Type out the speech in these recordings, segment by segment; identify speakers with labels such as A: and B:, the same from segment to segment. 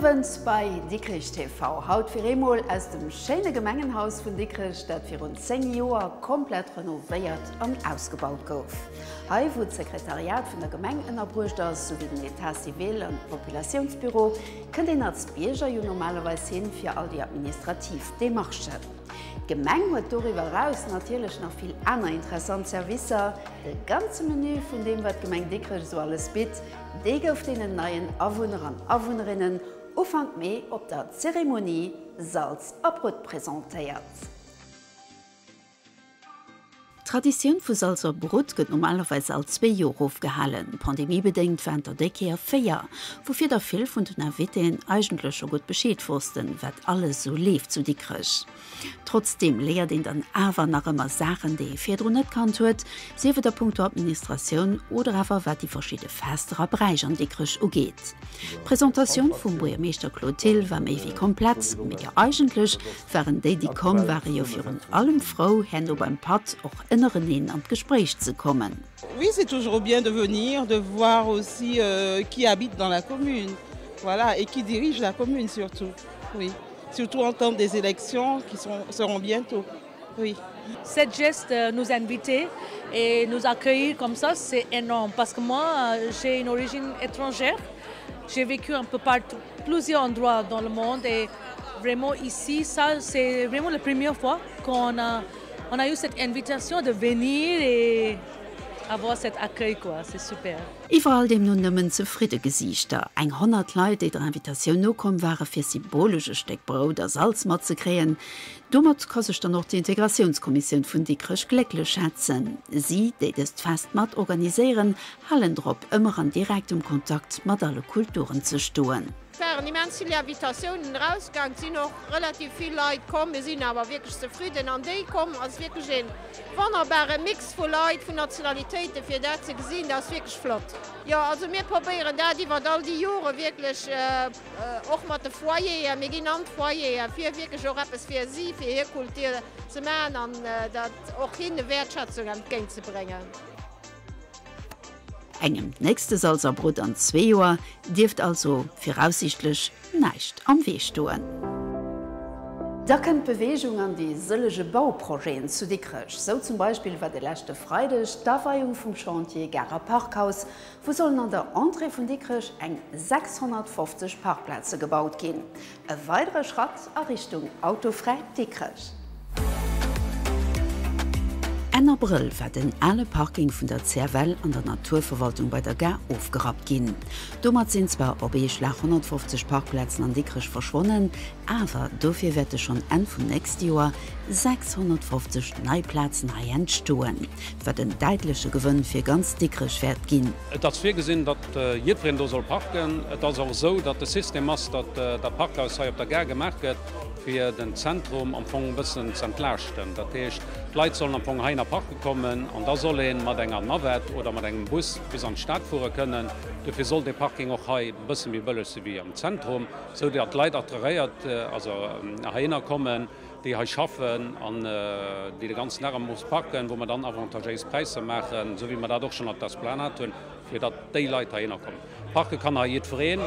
A: Owend bei Dikrich TV. Haut fir eemol aus dem schéine Gemengenhaus vun Dikrech, dat virun 10 Joer komplett renovéiert an ausgebaut gouf. Hei, wou d'Sekretariat vun der Gemeng ënnerbruecht ass, souwéi den Etat civil an de Populatiounsbüro, kënnt een als Bierger jo normalerweis hin, fir all déi administrativ Demarchen. D'Gemeng huet doriwwer eraus natierlech nach vill aner interessant Servicer. De ganze Menü vun deem, wat d'Gemeng Dikrech esou alles bitt, dee gouf deenen neien Awunner an Awunnerinnen Ufank Mee op der Zeremonie Salz a Brutt presentéiert. D'Traditioun vu Salz a Brutt gëtt normalerweis all zwee Joer ofgehalen. Pandemiebedéngt waren der déi Kéier 4, woufir der vill vun den Invitéen eigentlech scho gutt Bescheed wossten, wat alles esou leeft zu Dikrech. Trotzdeem léiert een dann awer nach ëmmer Saachen, déi ee virdrun net kannt huet, sief et a punkto Administratioun oder awer wat déi verschidde Fester a Bräich an Dikrech ugeet. D'Presentatioun vum Buergermeeschter Claude Thill war méi wéi komplett, mee eigentlech Waren déi, déi komm ware jo virun allem frou, herno beim Patt och ënnereneen an d'Gespréich ze kommen.
B: Oui, c'est toujours bien de venir, de voir aussi qui habite dans la commune, voilà, et qui dirige la commune surtout, oui, surtout en temps des élections qui seront bientôt, oui.
C: Cette geste nous inviter et nous accueillir comme ça, c'est énorme parce que moi j'ai une origine étrangère, j'ai vécu un peu partout, plusieurs endroits dans le monde et vraiment ici, ça c'est vraiment la première fois qu'on a, on a eu cette invitation de venir et avoir cet accueil quoi, c'est super.
A: Iwwerall deemno nëmmen zefridde Gesiichter. Eng 100 Leit, déi der Invitatioun nokomm ware fir symbolesch e Stéck Brout a Salz matzekréien. Domat ka sech dann och d'Integratiounskommissioun vun Dikrech glécklech schätzen. Si, déi dëst Fest mat organiséieren, halen drop, ëmmer an direktem Kontakt mat alle Kulturen ze stoen.
D: Et waren immens vill Invitatiounen erausgaang, et sinn och relativ vill Leit komm. Mir sinn awer wierklech zefridden an déi komm ass wierklech ee wonnerbare Mix vu Leit, vun Nationalitéiten, fir dat ze gesinn, dat ass wierklech flott. Jo, also mir probéieren dat iwwert all déi Jore wierklech och mat de Foyeren, mir ginn an d'Foyeren, fir wierklech och eppes fir si, fir hir Kultur ze maachen an dat och hinne Wäertschätzung entgéintzebréngen.
A: Engem nächste Salz a Brutt an zwee Joer dierft also viraussiichtlech näischt am Wee stoen. Da kënnt Beweegung an déi sëllege Bauprojeten zu Dikrech. Sou zum Beispill war de leschte Freideg d'Aweiung vum Chantier Garer Parkhaus, wou sollen an der Entrée vun Dikrech eng 650 Parkplaze gebaut ginn. E weidere Schratt a Richtung autofräit Dikrech. Enn Abrëll war den ale Parking vun der CFL an der Naturverwaltung bei der Gare ofgerappt ginn. Domat sinn zwar op ee Schlag 150 Parkplazen an Dikrech verschwonnen, awer dofir wäerte schonn Enn vum nächste Joer 650 nei Plazen hei entstoen, wat en däitleche Gewënn fir ganz Dikrech wäert ginn.
E: Et ass virgesinn, datt jiddwereen do soll parken. Et ass och esou, datt de System ass, datt dat Parkhaus hei op der Gare gemaach gëtt, fir den Zentrum am Fong e bëssen z'entlaaschten. Dat heescht, d'Leit sollen am Fong heihinner parke kommen an da soll ee mat enger Navette oder mat engem Bus bis an d'Stad fuere kënnen. Dofir soll dee Parking och hei e bësse méi bëlleg si wéi am Zentrum, esou datt d'Leit attiréiert, also heihinner kommen. déi hei schaffen an déi de ganzen Dag am Bus parken, wou mer dann avantagéis Präisser maachen, esou wéi mer dat och schonn op der Esplanade hunn, fir datt déi Leit heihinner kommen. Parke kann hei jiddwereen.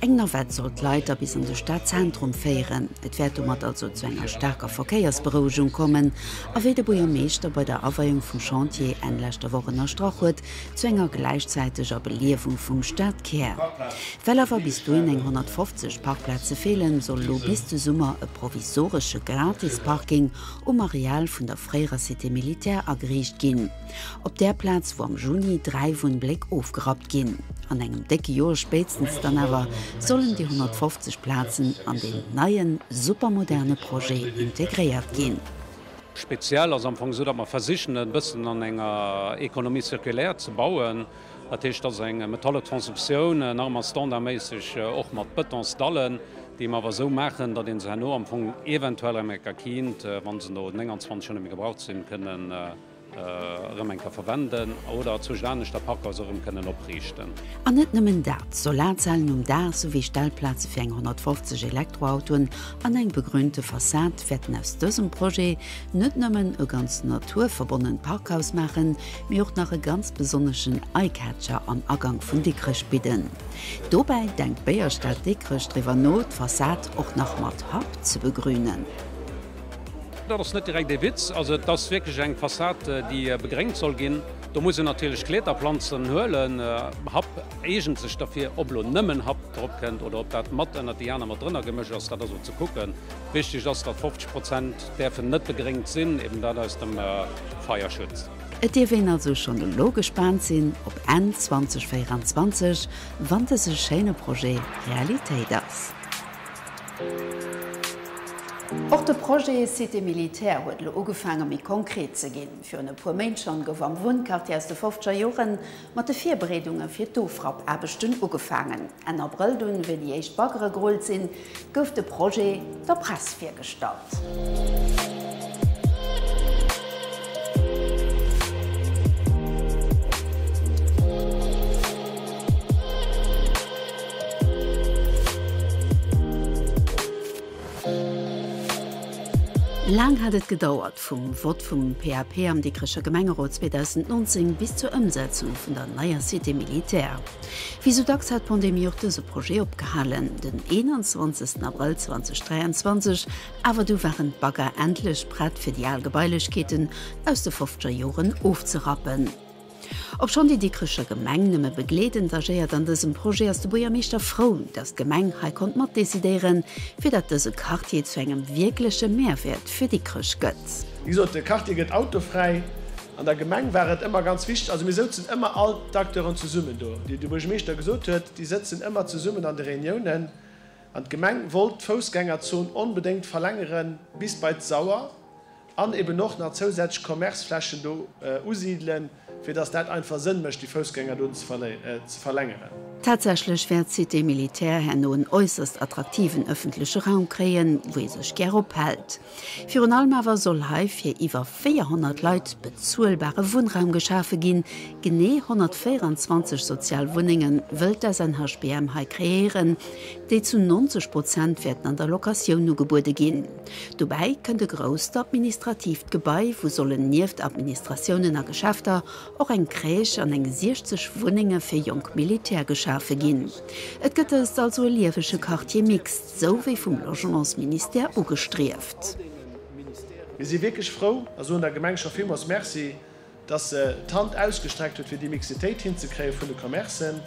A: Eng Navette soll d'Leit da bis an de Stadzentrum féieren. Et wäert domat also zu enger staarker Verkéiersberouegung kommen a wéi de Buergermeeschter bei der Aweiung vum Chantier Enn leschter Woch ënnerstrach huet, zu enger gläichzäiteger Beliewung vum Stadkär. Well awer bis dohin eng 150 Parkplaze feelen, soll elo bis de Summer e provisoresche Gratis-Parking um Areal vun der fréierer Cité militaire ageriicht ginn. Op där Plaz, wou am Juni 3 Wunnbléck ofgerappt ginn. An engem décke Joer spéitstens dann awer sollen déi 150 Plazen an deen neien, supermoderne Projet integréiert ginn.
E: Speziell ass am Fong esou, datt mer versichen e bëssen an enger Économie circulaire ze bauen. Dat heescht, dat ass eng metalle Konstruktioun, nach ëmmer standardméisseg och mat Betonsdallen, déi mer awer esou maachen, datt ee se herno am Fong eventuell erëm eng Kéier kinnt, wa se no 29 Joer net méi gebraucht sinn, kënnen. erëm eng Kéier verwenden oder zu anescht dat Parkhaus erëm kënnen opriichten.
A: An net nëmmen dat, Solarzellen um Daach souwéi Stellplaze fir eng 150 Elektroautoen an eng begrünte Fassad wäerten aus dësem Projet net nëmmen e ganz naturverbonnent Parkhaus maachen, mee och nach e ganz besonneschen Eyecatcher am Agank vun Dikrech bidden. Dobäi denkt d'Béierstad Dikrech driwwer no, d'Fassad och nach mat Happ ze begrünen.
E: Dat ass net direkt ee Witz. Also et ass wierklech eng Fassad, déi begréngt soll ginn. Do muss een natierlech Kleterplanzen huelen. Happ eegent sech derfir. Ob elo nëmmen Happ drop kënnt oder ob dat mat ënnert déi aner mat drënner gemëscht ass, dat ass elo ze kucken. Wichteg ass, datt 50 Prozent däerfen net begréngt sinn, eben dat aus dem Feierschutz.
A: Et dierf een also schonn elo gespaant sinn op Enn 2024, wann dëse schéine Projet Realitéit ass. Och de Projet Cité militaire huet elo ugefaange méi konkret ze ginn. Virun e puer Méint schonn gouf am Wunnquartier aus de fofzeger Joren mat de Virbereedunge fir d'Ofrappaarbechten ugefaangen. Enn Abrëll dunn, wéi déi éischt Baggere gerullt sinn, gouf de Projet der Press virgestallt. Laang hat et gedauert, vum Vott vum PAP am Dikrecher Gemengerot 2019 bis zur Ëmsetzung vun der neier Cité militaire. Wéi sou dacks hat d'Pandemie och dëse Projet opgehalen. Den 21 Abrëll 2023 awer du waren d'Bagger endlech prett fir déi al Gebailechkeeten aus de fofzeger Joren ofzerappen. Obschonn déi Dikrecher Gemeng nëmme begleedend agéiert an dësem Projet, ass de Buergermeeschter frou, datt d'Gemeng hei konnt matdecidéieren, fir datt dëse Quartier zu engem wierkleche Mehrwäert fir Dikrech gëtt.
F: Wéi gesot, de Quartier gëtt autofräi. An der Gemeng war et ëmmer ganz wichteg, also mir souzen ëmmer all d'Acteuren zesummen do, déi de Buergermeeschter gesot huet, déi sëtzen ëmmer zesummen an de Reuniounen. An d'Gemeng wollt d'Foussgängerzon onbedéngt verlängere bis bei d'Sauer. An eben och nach zousätzlech Commerceflächen do usidelen, fir dass dat einfach Sënn mécht, déi Foussgänger do ze verlängeren.
A: Tatsächlech wäert d'Cité militaire herno en äusserst attraktiven ëffentleche Raum kréien, wou ee sech gär ophält. Virun allem awer soll hei fir iwwer 400 Leit bezuelbare Wunnraum geschafe ginn. Genee 124 sozial Wunnenge wëll d'SNHBM hei kreéieren, déi zu 90 Prozent wäerten an der Locatioun ugebuede ginn. Dobäi kënnt e grousst administratiivt Gebai, wou sollen nieft Administratiounen a Geschäfter och eng Crèche an eng 60 Wunnenge fir jonk Militär geschafe ginn. Et gëtt dëst also e liewege Quartier mixte, sou wéi vum Logementsministère ugestrieft.
F: Mir si wierklech frou a soen der Gemeng scho villmools Merci, dass se d'Hand ausgestreckt huet, fir déi Mixitéit hinzekréie vun de Commercen,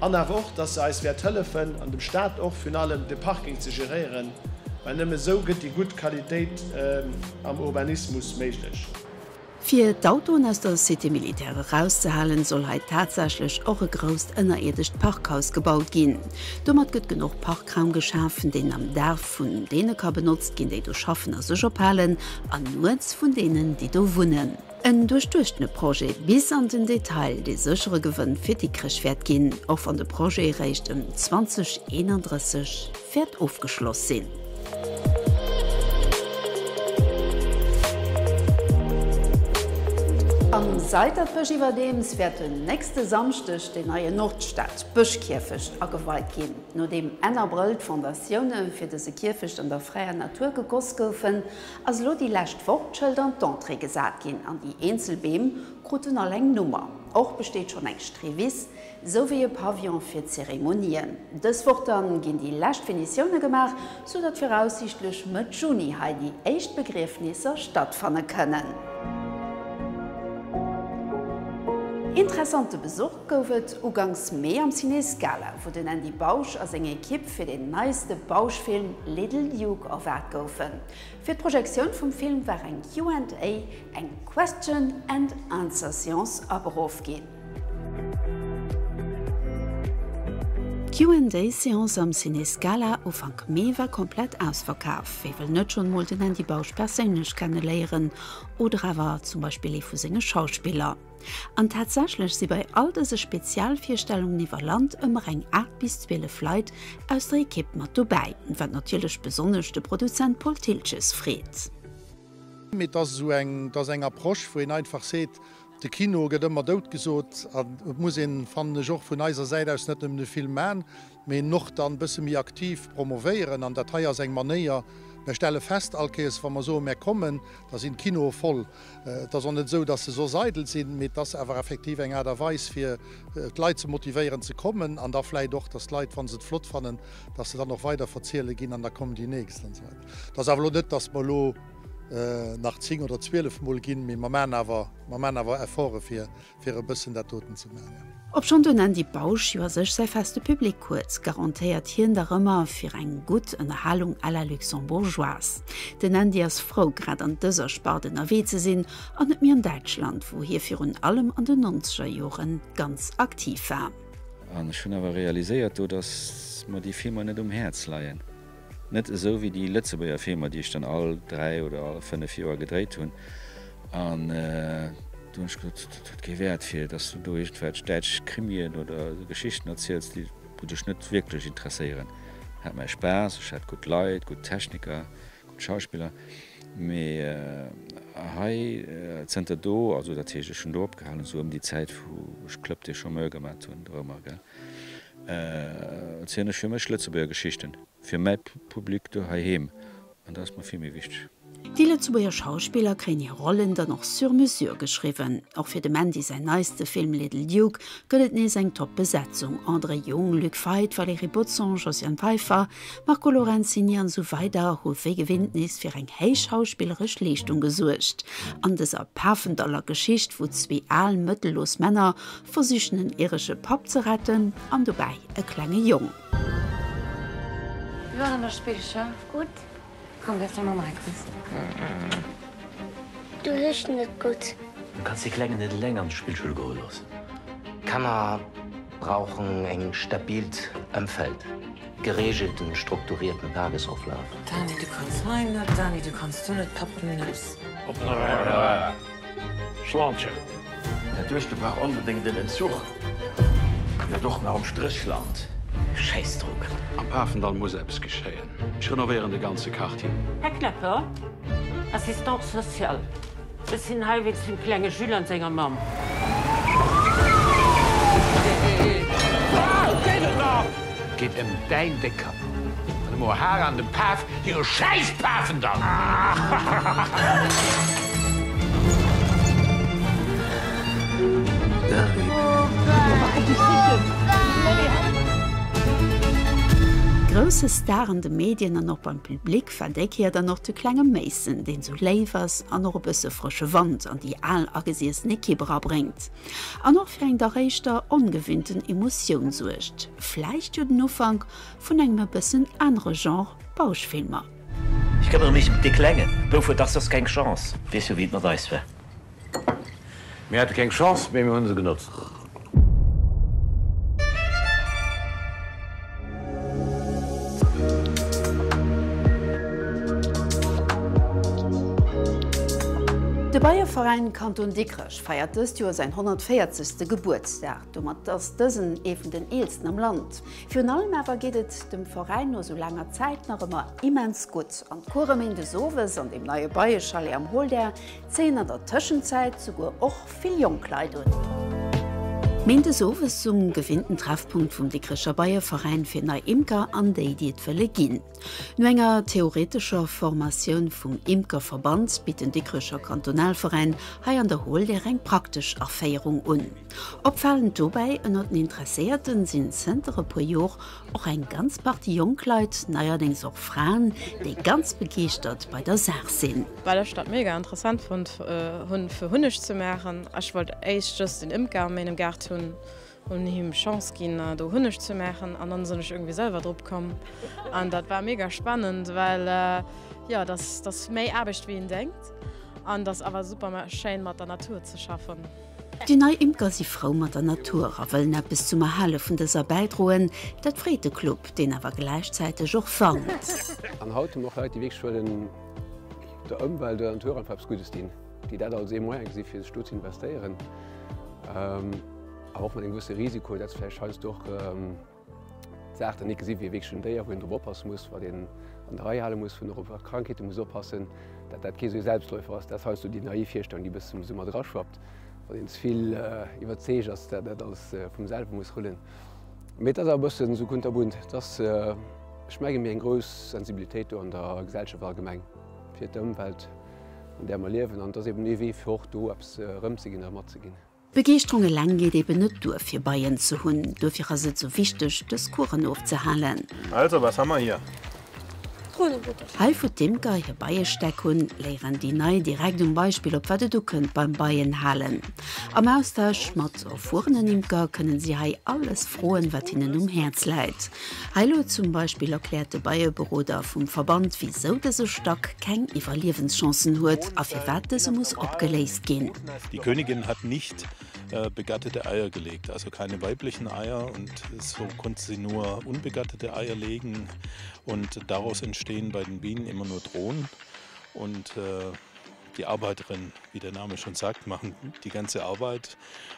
F: an awer och, dass se eis wäert hëllefen, an dem Stat och virun allem, de Parking ze geréieren, well nëmme esou gëtt déi gutt Qualitéit am Urbanismus méiglech.
A: Fir d'Autoen aus der Cité militaire erauszehalen, soll hei tatsächlech och e grousst ënnerierdescht Parkhaus gebaut ginn. Domat gëtt genuch Parkraum geschafen, deen am Dag vun deene ka benotzt ginn, déi do schaffen a sech ophalen, an nuets vun deenen, déi do wunnen. En duerchduechtene Projet bis an den Detail, dee séchere Gewënn fir Dikrech wäert ginn, och wann de Projet eréischt ëm 2031 wäert ofgeschloss sinn. Am Seitertbësch iwwerdeems wäert den nächste Samschdeg den neien Nordstad-Bëschkierfecht ageweit ginn. Nodeem Enn Abrëll d'Fondatioune fir dëse Kierfecht an der fräier Natur gegoss goufen, Ass elo déi lescht Woch d'Schëld an d'Entrée gesat ginn an déi eenzel Beem kruten all eng Nummer. Och besteet schonn eng Streewiss, sou wéi e Pavillon fir d'Zeremonien. Dës Woch dann ginn déi lescht Finitioune gemaach, sou datt viraussiichtlech Mëtt Juni hei déi éischt Begriefnisser stattfanne kënnen. Interessante Besuch gouf et ugangs Mee am Ciné Scala, wou den Andy Bausch a seng Ekipp fir den neiste Bausch-Film Little Duke erwaart goufen. Fir d'Projektioun vum Film war eng Q and A, eng Question and Answer Seance, aberuff ginn. D'Q and A Seance am Ciné Scala Ufank Mee war komplett ausverkaf. Wee wëll net schonn mol den Andy Bausch perséinlech kenne léieren oder awer zum Beispill ee vu senge Schauspiller? An tatsächlech si bei all dëse Spezialvirstellungen iwwer Land ëmmer eng 8 bis 12 Leit aus der Ekipp mat dobäi, wat natierlech besonnesch de Produzent Paul Thiltges freet.
G: Mee et ass esou eng, et ass eng Approche, wou een einfach seet, de Kino gëtt ëmmer dout gesot an et muss een, fannen ech, och vun eiser Säit aus net nëmmen de Film man, mee en och dann e bësse méi aktiv promovéieren. An dat hei ass eng Manéier, mer stelle fest all Kéiers, wa mer soen, mer kommen, da sinn d'Kinoe voll. Et ass och net esou, datt se soss eidel sinn, mee et ass awer effektiv eng Aart a Weis, fir d'Leit ze motivéieren ze kommen an da vläicht och, datt d'Leit, wa se et flott fannen, datt se dann och weider verziele ginn an da kommen déi nächst an esou weider. Et ass awer elo net, datt mer elo nach 10 oder 12 Mol ginn, mee mer maachen awer, mer maachen awer Efforte fir, fir e bëssen dat doten ze maachen, jo.
A: Obschonn den Andy Bausch jo a sech säi feste Public huet, garantéiert hien dach ëmmer fir eng gutt Ënnerhalung à la luxembourgeoise. Den Andy ass frou, grad an dëser Spart ënnerwee ze sinn an net méi an Däitschland, wou hie virun allem an den nonzeger Jore ganz aktiv war.
H: An ech hunn awer realiséiert do, dass mer déi Filmer net um Häerz leien. Net esou wéi déi Lëtzebuerger Filmer, déi ech dann all 3 oder all 5 Joer gedréit hunn. An do hunn ech gesot, dat huet kee Wäert, fir dass du do iergendwelch däitsch Krimien oder Geschichten erziels, déi dech net wierklech interesséieren. Ech hat mäi Spaass, ech hat gutt Leit, gutt Techniker, gutt Schauspiller. Mee hei zënter do, also dat heescht ech hunn do opgehalen, esou ëm déi Zäit wou ech Club des Chômeurs gemat hunn, dorëmmer, gell. Erzielen ech fir mech Lëtzebuerger Geschichten, fir mäi Public do heiheem, an dat ass mer vill méi wichteg.
A: Déi Lëtzebuerger Schauspiller kréien hir Rollen dann och sur mesure geschriwwen. Och fir dem Andy säin neiste Film Little Duke gëtt et nees eng top Besetzung, André Jung, Luc Feit, Valérie Bodson, Josiane Pfeiffer, Marco Lorenzini an esou weider hu wéi gewinnt nees fir eng héich schauspilleresch Leeschtung gesuergt an dëser Pafendaller Geschicht, wou zwee al, mëttellos Männer Versichen en iresche Papp ze retten an dobäi e klenge Jong.
I: Wéi war an der Spillschoul?
J: Gutt.
I: Komm, gëff der Mamma e Kuss.
J: Du riechs net gutt.
K: Du kanns dee Klengen net eleng an d'Spillschoul goe loossen.
L: Kanner brauchen eng stabilt Ëmfeld, geregelten, strukturierten Tagesoflaf.
I: Dani, du kanns hei net, Dani, du kanns do net, Papp, net.
M: Schwantje. Dat Duechte brauch onbedéngt en Entzuch. An dat och nach um Stréchland.
K: Schäissdrock.
E: Am Pafendall muss eppes geschéien. Ech renovéieren de ganze Quartier.
N: Här Klepper, Assistante sociale, ech sinn hei wéinst dem klenge Jules an senger Mamm.
M: Et geet ëm däin Déckkapp. An emol Har an dem Paf hire schäiss Pafendall!
A: Grousse Star an de Medien an och beim Public war déi Kéier dann och de klenge Mason, deen sou léif ass an och e bësse frësche Wand an déi al agesiessen Ekipp erabréngt. An och fir eng dach éischter ongewinnten Emotioun suergt. Vläicht jo den Ufank vun engem e bëssen anere Genre Bausch-Filmer.
K: Ech këmmere mech em dee Klengen. Bouf huet dach soss keng Chance. Weess jo wéi et mat eis war.
M: Mir hate keng Chance, mee mir hunn se genotzt.
A: De Beieveräin Kanton Dikrech feiert dëst Joer säin 140. Gebuertsdag. Domat ass dësen ee vun den eelsten am Land. Virun allem awer geet et dem Veräin no sou laanger Zäit nach ëmmer immens gutt. An d'Course méindes owes an deem neie Beiechalet am Holder zéien an der Tëschenzäit souguer och vill jonk Leit un. Méindes owes zum gewinnten Treffpunkt vum Dikrecher Beieveräin fir nei Imker an déi, déi et wëlle ginn. No enger theoretescher Formatioun vum Imkerverband bitt den Dikrecher Kantonalveräin hei an der Holleer eng praktesch Aféierung un. Opfalend dobäi, Ënner den Interesséierten sinn zënter e puer Jor och eng ganz Partie jonk Leit, neierdéngs och Fraen, déi ganz begeeschtert bei der Saach sinn.
O: Well ech dat mega interessant fonnt hunn fir Hunneg ze maachen. Ech wollt éischt just en Imker an mengem Gaart hunn, hunn him Chance ginn do Hunneg ze maachen an dann sinn ech irgendwie selwer drop komm an dat war mega spannend, well jo dat ass méi Aarbecht wéi een denkt an dat ass awer super schéin mat der Natur ze schaffen.
A: Déi nei Imker si frou mat der Natur a wëllen eppes zum Erhale vun dëser bäidroen. Dat freet de Club, deen awer gläichzäiteg och warnt.
P: An haut hu mer och Leit, déi wierklech wëllen der Ëmwelt oder der Natur einfach eppes Guddes dinn, déi dat als ee Moyen gesi fir sech do ze investéieren, awer och mat engem gewësse Risiko, dat se vläicht heiansdo och d'Saach dann net gesi wéi wierklech en Déier, wou een drop oppasse muss, wat een. an der Rei hale muss, wou en och op Krankheete muss oppassen, dat dat kee sou ee Selbstläufer ass. Dat ass heiansdo déi naiv Virstellung, déi e bëssen esou mat eraschwappt, wann een ze vill iwwerzeegt ass, dat dat alles vum selwe muss rullen. Mee et ass awer e bëssen esou kunterbunt. Et ass, ech menge mir, eng grouss Sensibilitéit do an der Gesellschaft allgemeng fir d'Ëmwelt, an där mer liewen. An et ass eben ee Wee fir och do eppes erëmzeginn a matzeginn.
A: Begeeschterung eleng geet eben net duer fir Beien ze hunn. Dofir ass et sou wichteg dës Coursen ofzehalen.
J: Also, was haben wir hier?
A: Hei wou d'Imker hir Beiestäck hunn, léieren déi Nei direkt um Beispill op wat et ukënnt beim Beienhalen. Am Austausch mat erfuerenen Imker kënnen si hei alles froen, wat hinnen um Häerz läit. Hei elo zum Beispill erkläert de Beieberoder vum Verband, wisou dëse Stack keng Iwwerliewenschancen huet a firwat dëse muss opgeléist ginn.
J: Die Königin hat nicht begattete Eier gelegt, also keine weiblichen Eier und so konnte sie nur unbegattete Eier legen und daraus entstehen bei den Bienen immer nur Drohnen und äh, die Arbeiterin, wie der Name schon sagt, machen die ganze Arbeit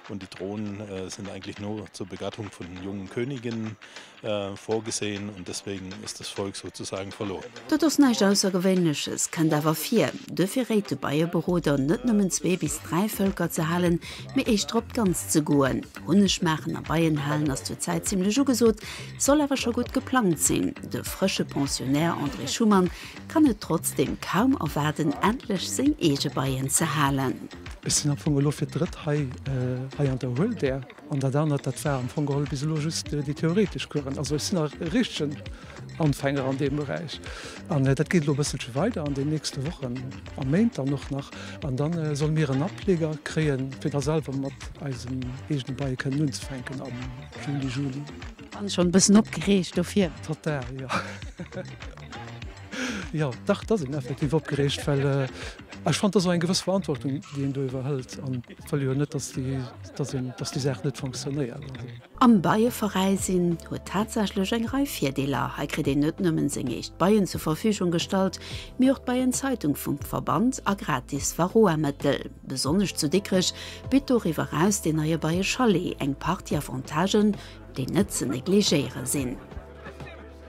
J: und die Drohnen äh, sind eigentlich nur zur Begattung von jungen Königinnen äh, vorgesehen und deswegen ist das Volk sozusagen verloren.
A: Dat ass näischt Aussergewéinleches, kënnt awer vir. Duerfir réit de Beieberoder, net nëmmen zwee bis dräi Vëlker ze halen, mee éischter op d'Ganz ze goen. Hunneg maachen a Beien halen ass zur Zäit zimmlech ugesot, soll awer scho gutt geplangt sinn. De frësche Pensionnaire André Schumann kann et trotzdeem kaum erwaarden, endlech seng eege Beien ze halen.
Q: Ech sinn am Fong elo fir d'drëtt hei hei an der Hueldeer. An dat anert, dat war am Fong geholl bis elo just déi theoretesch Coursen. Also ech sinn nach e richtegen Anfänger an deem Beräich. An dat geet elo e bësselche weider an den nächste Wochen a Méint dann och nach. An da solle mir en Ableger kréien, fir da selwer mat eisen eegene Beie kënnen unzefänken am Juni, Juli.
A: Bass schonn e bëssen opgereegt dofir?
Q: Total, jo. Jo, dach, et ass een effektiv opgereegt, well ech fannen, et ass och eng gewëss Verantwortung, déi een do iwwerhëlt. An et wëll jo net, dass déi, dass een, dass déi Saach net fonctionnéiert.
A: Am Beieveräi sinn huet tatsächlech eng Rei Virdeeler. Hei kritt een net nëmmen seng éischt Beien zur Verfügung gestallt, mee och d'Beienzeitung vum Verband a gratis Varroamëttel. Besonnesch zu Dikrech bitt doriwwer eraus deen neie Beiechalet eng Partie Avantagen, déi net ze negligéiere sinn.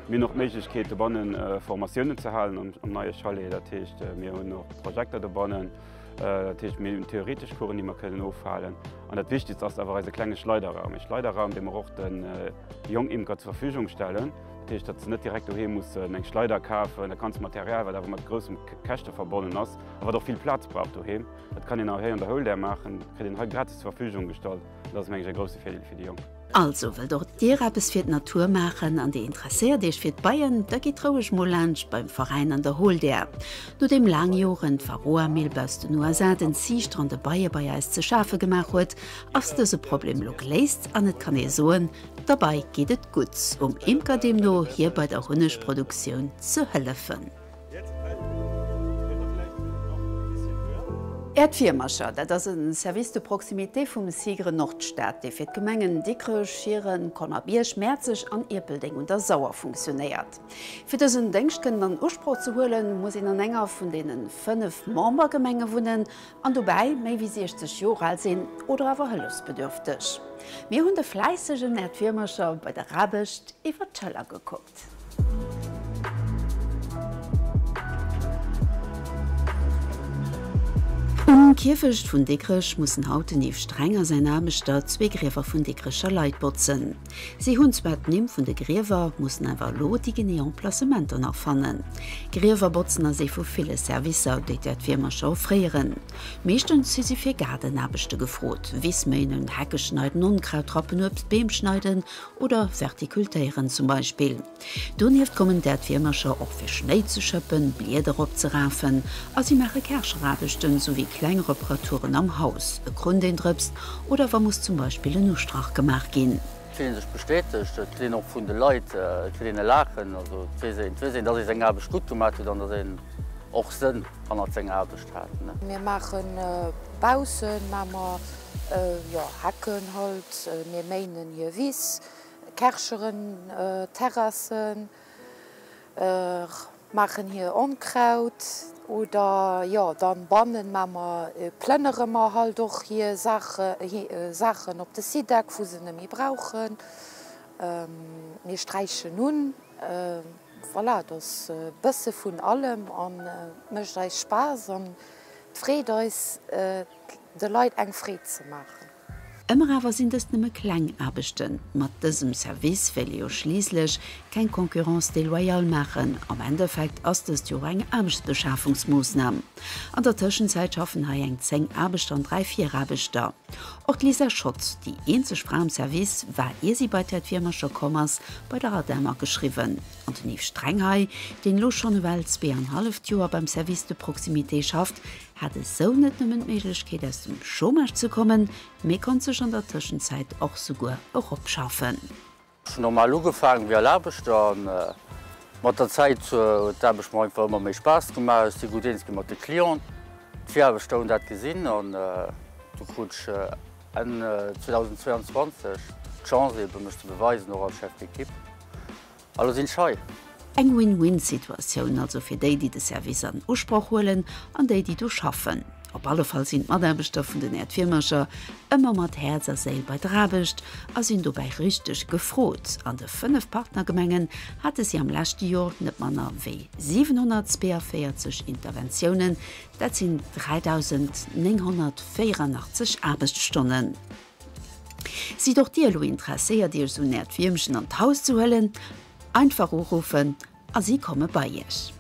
R: Mir hunn och d'Méiglechkeet dobannen Formatiounen ze halen am neie Chalet. Dat heescht mir hunn och Projekter dobannen. Dat heescht mir hunn theoretesch Coursen, déi mer kënnen ofhalen. An dat Wichtigst ass awer eise klenge Schleiderraum. E Schleiderraum, dee mer och de Jongimker zur Verfügung stellen. Dat heescht, datt se net direkt doheem mussen eng Schleider kafen, dat ganzt Material, wat awer mat groussem Käschte verbonnen ass a wat och vill Plaz brauch doheem. Dat kann een hei an der Houldeer maachen, kritt een hei gratis zur Verfügung gestallt. Dat ass meng ech e grousse Virdeel fir déi Jonk.
A: Also, wëllt och dir eppes fir d'Natur maachen an dir interesséiert iech fir d'Beien, da gitt roueg mol laanscht beim Veräin an der Holdär. Nodeem laang Joren d'Varroamilb aus den USA den Ziichter an de Beie bei eis ze schafe gemaach huet, ass dëse Problem lo geléist an et kann ee soen, der Bei geet et gutt. Um Imker deemno hir bei der Hunnegproduktioun ze hëllefen. Äert Virmercher, dat ass e Service de proximité vum SIGRE Nordstad, dee fir d'Gemengen Dikrech, Schieren, Colmer-Bierg, Mäerzeg an Ierpeldeng un der Sauer funktionéiert. Fir dësen Déngscht kënnen an Usproch ze huelen, muss een an enger vun deene 5 Membergemenge wunnen an dobäi méi wéi 60 Joer al sinn oder awer hëllefsbedürfteg. Mir hunn de fläissegen Äert Virmercher bei der Aarbecht iwwer d'Schëller gekuckt. Um Kierfecht vun Dikrech mussen haut den Yves Streng a säin Aarbechter zwee Griewer vun Dikrecher Leit botzen. Si hunn zwar d'Nimm vun de Griewer, mussen awer elo déi genee Emplacementer nach fannen. Griewer botzen ass ee vu ville Servicer, déi d'Äerdwiermercher offréieren. Meeschtens si si fir Gaardenaarbechte gefrot, Wiss méinen, Hecke schneiden, Onkraut rappen, Uebstbeem schneiden Oder vertikultéieren zum Beispill. Donieft kommen d'Äerdwiermercher och fir Schnéi ze schëppen, Blieder opzerafen a si maache Kärcheraarbechten souwéi kleng Reparaturen am Haus, e Krunn deen drëpst oder wa muss zum Beispill en Ustrach gemaach ginn.
S: Et fillt een sech bestätegt, et kritt een och vun de Leit, et kritt een e Laachen, also et weess een, et weess een, dass ee seng Aarbecht gutt gemaach huet an dass een och Sënn hannert senger Aarbecht hat.
T: Mir maache baussen, maache mer Jo, Hecken halt, mir méinen hir Wiss, Kärcheren Terrassen, maachen hir Onkraut oder jo dann bannen maa mer, plënnere mer halt och hir Saachen op de Sideck wou se net méi brauchen, mir sträichen un. Voilà, et ass e bësse vun allem an et mécht eis Spaass an et freet eis, de Leit eng Freed ze maachen.
A: Ëmmer awer sinn dëst nëmme kleng Aarbechten. Mat dësem Service wéilt ee jo schliisslech keng Concurrence déloyale maachen. Am Endeffekt ass dëst jo och eng Aarbechtsbeschafungsmoossnam. An der Tëschenzäit schaffen hei eng 10 Aarbechter an 3 Viraarbechter. Och d'Lisa Schott, déi eenzeg Fra am Service, war, ier si bei d'Häert Wiermercher komm ass, bei der ADEM ageschriwwen. An den Yves Streng hei, deen elo schonn ewell zweeanhalleft Joer beim Service de proximité schafft, hat esou net nëmmen d'Méiglechkeet aus dem Chômage ze kommen, mee konnt sech an der Tëschenzäit och souguer eropschaffen.
S: Ech hunn normal ugefaangen wéi all Aarbechter an mat der Zäit huet d'Aarbecht mer einfach ëmmer méi Spaass gemaach. Ech si gutt eens gi mat de Clienten. D'Viraarbechter hunn dat gesinn an du krut ech Enn 2022 d'Chance ebe mech ze beweisen, och als Chef d'équipe. A lo sinn ech hei.
A: Eng Win-Win-Situatioun also fir déi, déi de Service an Usproch huelen an déi, déi do schaffen. Op alle Fall sinn d'Mataarbechter vun den Äerdwiermercher ëmmer mat Häerz a Séil bei der Aarbecht a sinn dobäi richteg gefrot. An de 5 Partnergemengen hate si am leschte Jor net manner wéi 742 Interventiounen, dat sinn 3.984 Aarbechtsstonnen. Sidd och Dir elo interesséiert Iech esou en Äerdwiermchen an d'Haus ze huelen? Einfach uruffen a si komme bei Iech.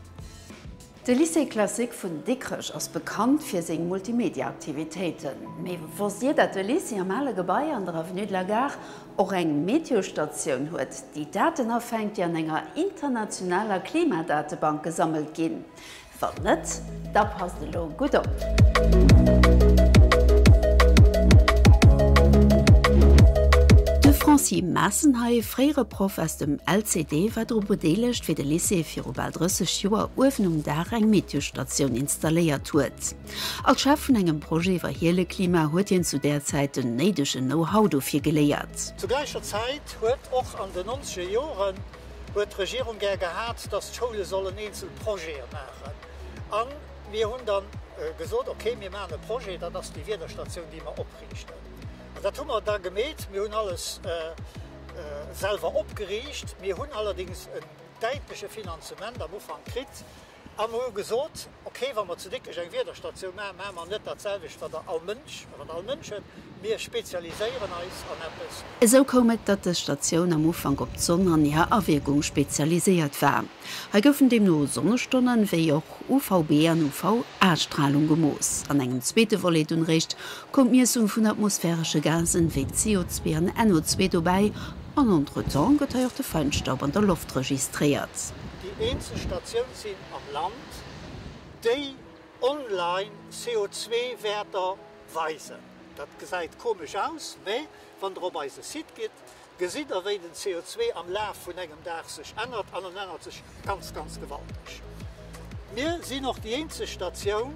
A: De Lycée Classique vun Dikrech ass bekannt fir seng Multimedia-Aktivitéiten. Mee wosst Dir, dat de Lycée am ale Gebai an der Avenue de la Gare och eng Meteostatioun huet, déi Daten afänkt, déi an enger internationaler Klimadatebank gesammelt ginn? Wann net, da passt elo gutt op! De Francis Massenhey, fréiere Proff aus dem LCD, war dru bedeelegt, wéi de Lycée viru bal 30 Joer uewen um Daach eng Meteostatioun installéiert huet. Als Chef vun engem Projet iwwer Hieleklima huet hien zu där Zäit den néidegen Know-how dofir geléiert.
U: Zu gläicher Zäit huet och an den nonzeger Joren huet d'Regierung gär gehat, dass d'Schoule sollen eenzel Projete maachen. A mir hunn da gesot, okay, mir maachen e Projet, dat ass déi Wiederstatioun, déi mer opriichten. An dat hu mer da gemeet. Mir hunn alles selwer opgeriicht. Mir hunn allerdéngs en däitleche Finanzement am Ufank kritt a mer hu gesot, okay, wa mer zu Dikrech eng Wiederstatioun maachen, maache mer net dat selwecht, wat all Mënsch, wat all Mënsch huet. Mir spezialiséieren eis an eppes.
A: Esou koum et, datt dës Statioun am Ufank op d'Sonn an hir Awierkung spezialiséiert war. Hei goufen deemno Sonnestonnen, wéi och UVB an UVA-Stralung gemooss. An engem zweete Volet dunn réischt koum d'Miessung vun atmosphäresche Gasen, wéi CO2 an NO2 dobäi, an entretemps gëtt hei och de Feinstaub an der Loft registréiert.
U: Déi eenzeg Statioun sinn am Land, déi online CO2-Wäerter weisen. Dat gesäit komesch aus, mä wann der op eise Site gitt, gesitt der wéi den CO2 am Laf vun engem Dag sech ännert, an en ännert sech ganz, ganz gewalteg. Mir sinn och déi eenzeg Statioun,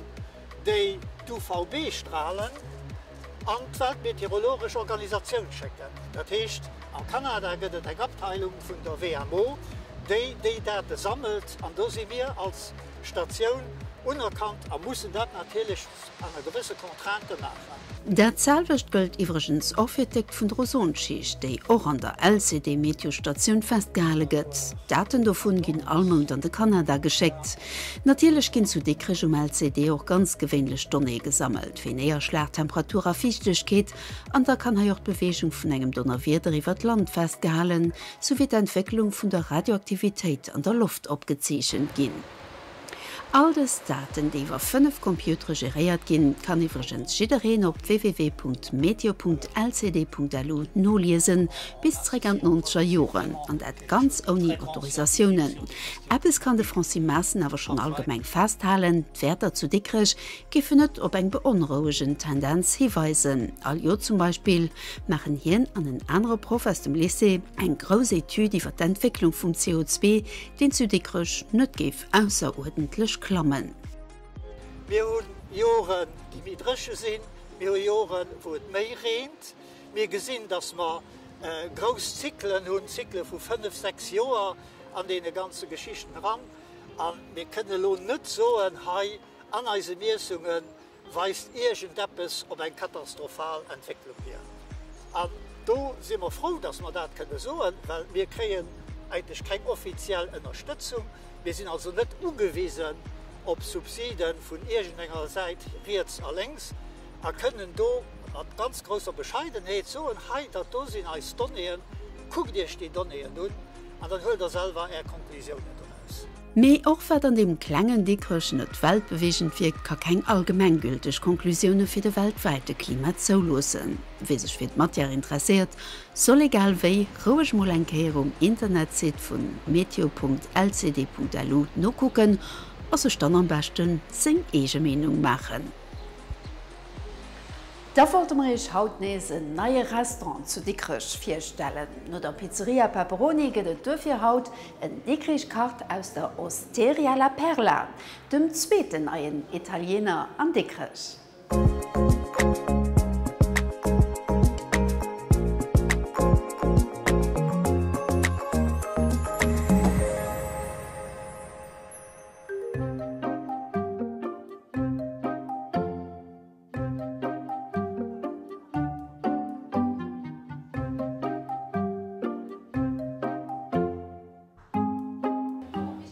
U: déi d'UVB-Stralen an d'Weltmeteorologesch Organisatioun schécken. Dat heescht, am Kanada gëtt et eng Abteilung vun der WMO, déi déi Date sammelt, an do si mir als Statioun unerkannt a mussen dat natierlech Ënner gewësse Contraintë maachen.
A: Dat selwecht gëllt iwwregens och fir d'Déckt vun der Ozonschicht, déi och an der LCD-Meteostatioun festgehale gëtt. D'Daten dovun ginn all Mount an de Kanada geschéckt. Natierlech ginn zu Dikrech um LCD och ganz gewéinlech Donnéeë gesammelt, wéi Néierschlag, Temperatur a Fiichtegkeet. An da kann hei och d'Beweegung vun engem Donnerwieder iwwer d'Land festgehalen, souwéi d'Entwécklung vun der Radioaktivitéit an der Loft opgezeechent ginn. All dës Daten, déi iwwer 5 Computere geréiert ginn, kann iwwregens jiddereen op www.meteo.lcd.lu noliesen, bis zréck an d'nonzeger Joren, an dat ganz ouni Autorisatiounen. Eppes kann de Francis Maassen awer schonn allgemeng festhalen, D'Wäerter zu Dikrech géifen net op eng beonrouegend Tendenz hiweisen. All Joer zum Beispill maachen hien an en anere Proff aus dem Lycée eng grouss Etüd iwwer d'Entwécklung vum CO2, deen zu Dikrech net géif ausseruerdentlech klammen.
U: Mir hu Joren, déi méi dréche sinn, mir hu Joren, wou et méi reent. Mir gesinn, datt mer grouss Zyklen hunn, Zykle vu fënnef, sechs Joer an deene ganze Geschichten eran. A mir kënne elo net soen, hei an eise Miessungen, weist iergendeppes op eng katastrophal Entwécklung hier. An do si mer frou, dass mer dat kënne soen, well mir kréien. eigentlech keng offiziell Ënnerstëtzung. Mir sinn also net ugewisen op Subside vun iergendenger Säit, riets a lénks, a kënnen do mat ganz grousser Bescheidenheet soen, Hei, dat do sinn eis Donnéeën, kuckt Iech déi Donnéeën un an dann huelt Der selwer Är Konklusiounen doraus.
A: Mee och wat an deem klengen Dikrech net weltbeweegend wierkt, ka keng allgemenggülteg Konklusioune fir de weltwäite Klima zouloossen. Wie sech fir d'Matière interesséiert, soll egal wéi roueg mol eng Kéier um Internetsite vun meteo.lcd.lu nokucken a sech dann am beschten seng eege Meenung maachen. Da wollte mer iech haut nees en neie Restaurant zu Dikrech virstellen. No der Pizzeria Pepperoni gëtt et duerfir haut en Dikrich kacht aus der Osteria La Perla, dem zweeten neien Italiener an Dikrech.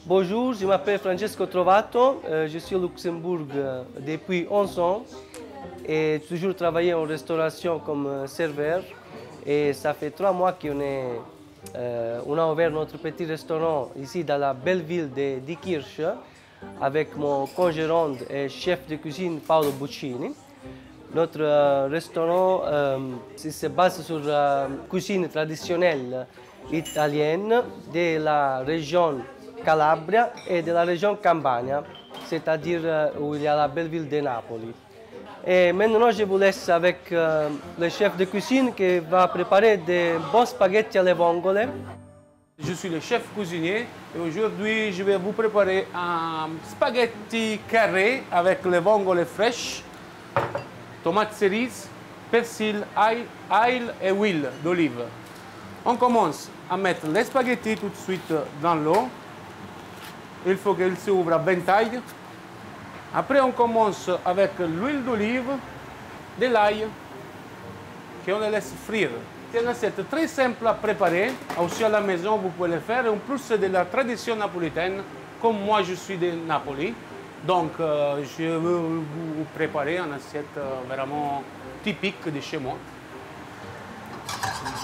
B: Bonjour, je m'appelle Francesco Trovato, euh, je suis au Luxembourg euh, depuis 11 ans et toujours travaillé en restauration comme euh, serveur. Et ça fait trois mois qu'on est, euh, on a ouvert notre petit restaurant ici dans la belle ville de Dikirch avec mon congérant et chef de cuisine Paolo Buccini. Notre euh, restaurant euh, se base sur la cuisine traditionnelle italienne de la région Calabria et de la région Campania, c'est-à-dire euh, où il y a la belle ville de Napoli. Et maintenant, je vous laisse avec euh, le chef de cuisine qui va préparer des bons spaghettis alle vongole.
V: Je suis le chef cuisinier et aujourd'hui je vais vous préparer un spaghetti carré avec les vongole fraîches, tomates cerises, persil, ail, ail et huile d'olive. On commence à mettre les spaghettis tout de suite dans l'eau. Il faut qu'ils s'ouvrent à ventail. Après, on commence avec l'huile d'olive, de l'ail, qu'on les laisse frire. C'est une assiette très simple à préparer. Aussi à la maison, vous pouvez le faire. Et en plus, c'est de la tradition napolitaine, comme moi, je suis de Napoli. Donc, euh, je vais vous préparer une assiette euh, vraiment typique de chez moi.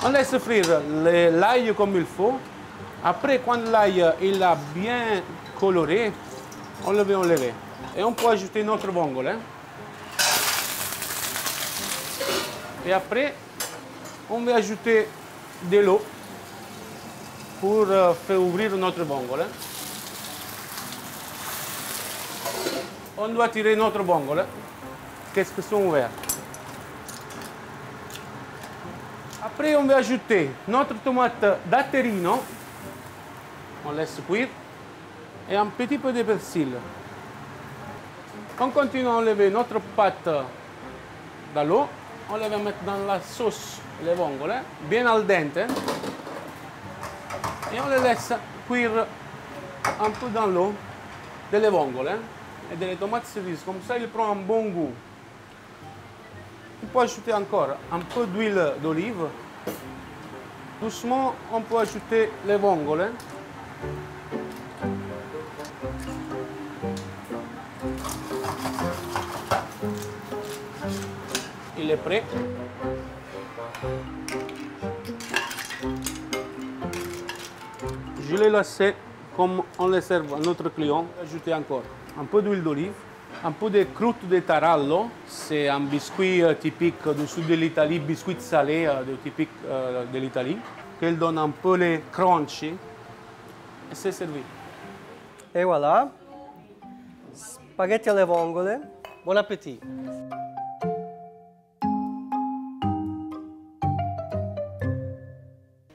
V: On laisse frire l'ail comme il faut. Après, quand l'ail il a bien coloré, on le va enlever. Et on peut ajouter notre vongole. Hein. Et après, on va ajouter de l'eau pour euh, faire ouvrir notre vongole. Hein. On doit tirer notre vongole. Hein. Qu'est-ce que sont ouverts Après, on va ajouter notre tomate datterino. On laisse cuire. Et un petit peu de persil. On continue à enlever notre pâte dans l'eau. On la va mettre dans la sauce, les vongole, bien al dente. Et on les laisse cuire un peu dans l'eau delle vongole et des tomates cerises. Comme ça, il prend un bon goût. On peut ajouter encore un peu d'huile d'olive. Doucement, on peut ajouter les vongole. Il est prêt. Je l'ai laissé comme on le sert à notre client. Ajouter encore un peu d'huile d'olive, un peu de croûte de tarallo. C'est un biscuit euh, typique du sud de l'Italie, biscuit salé euh, typique euh, de l'Italie, qu'elle donne un peu les crunchy. Et c'est servi.
B: Et voilà, spaghetti alle vongole. Bon appétit.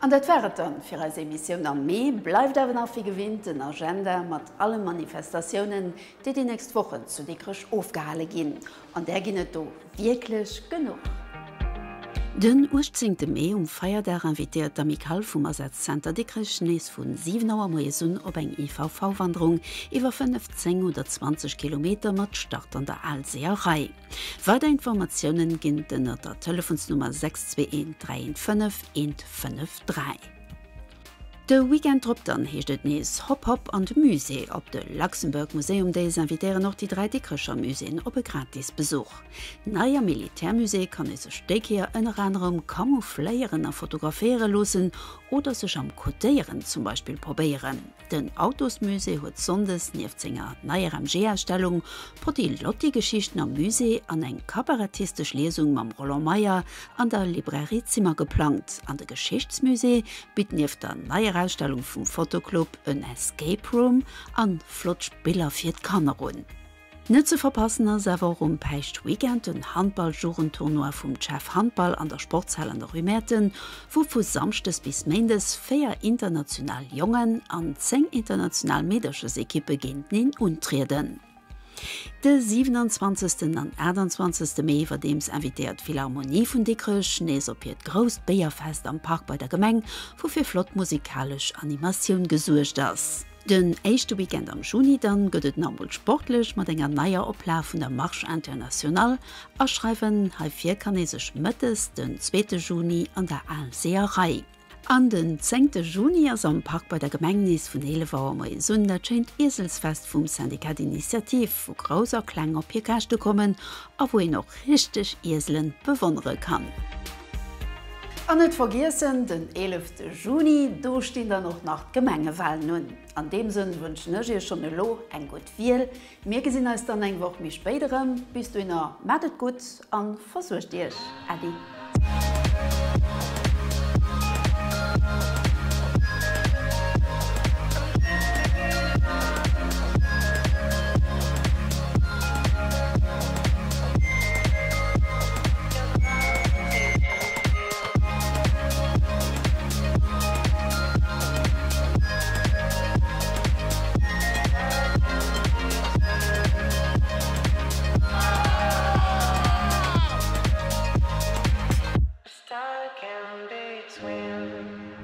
A: An dat war et dann fir eis Emissioun am Mee. Bleift awer nach wéi gewinnt den Agenda mat alle Manifestatiounen, déi déi nächst Wochen zu Dikrech ofgehale ginn. An där ginn et do wierklech genuch. Den 18 Mee um Feierdag invitéiert d'Amicale vum Asazzenter Dikrech nees vu 7 Auer moies un op eng EVV-Wanderung iwwer 5, 10 oder 20 Kilometer mat Start an der Al Seeërei. Weider Informatiounen ginn et ënnert der Telefonsnummer 621 315 153. De Weekend drop dann heescht et nees Hopp Hopp an de Musée. Op de Luxembourg Museum Days invitéieren och déi 3 Dikrecher Muséeën op e gratis Besuch. Nei am Militärmusée kann ee sech déi Kéier ënner anerem camoufléieren a fotograféiere loossen oder sech am Codéieren zum Beispill probéieren. Den Autosmusée huet sonndes nieft senger neier MG-Ausstellung Potti-Lotti-Geschichten am Musée an eng kabarettistesch Liesung mam Roland Meyer an der Librairie Zimmer geplangt. An de Geschichtsmusée bitt nieft der neier Ausstellung vum Fotoclub en Escape Room an flott Spiller fir d'Kanner un. Net ze verpassen ass awer och um Päischtweekend den Handball-Jugendtournoi vum Chef Handball an der Sportshal an der Rue Mäerten, wou vu Samschdes bis Méindes 4 international Jongen an 10 international Meederchesekippe géinteneen untrieden. De 27. an 28. Mee iwwerdeems invitéiert d'Philharmonie vun Dikrech nees op hiert grousst Béierfest am Park bei der Gemeng, wou fir flott musikalesch Animatioun gesuergt ass. Den éischte Weekend am Juni dann gëtt et nach emol sportlech mat enger neier Oplag vun der Marche Internationale. Aschreiwen heifir kann ee sech mëttes den zweete Juni an der Al Seeërei. An den zéngte Juni ass am Park bei der Gemeng nees vun 11 Auer moies un dat schéint Ieselsfest vum Syndicat d'Initiative, wou Grouss a Kleng op hir Käschte kommen a wou een och richteg Ieselen bewonnere kann. An net vergiessen, den 11 Juni, do stinn dann och nach d'Gemengewalen un. An deem Sënn wënschen ech iech schonn elo eng gutt Wiel. Mir gesinn eis dann eng Woch méi spéit erëm. Bis dohinner, maacht et gutt an versuergt iech. Äddi.
C: Stuck in between.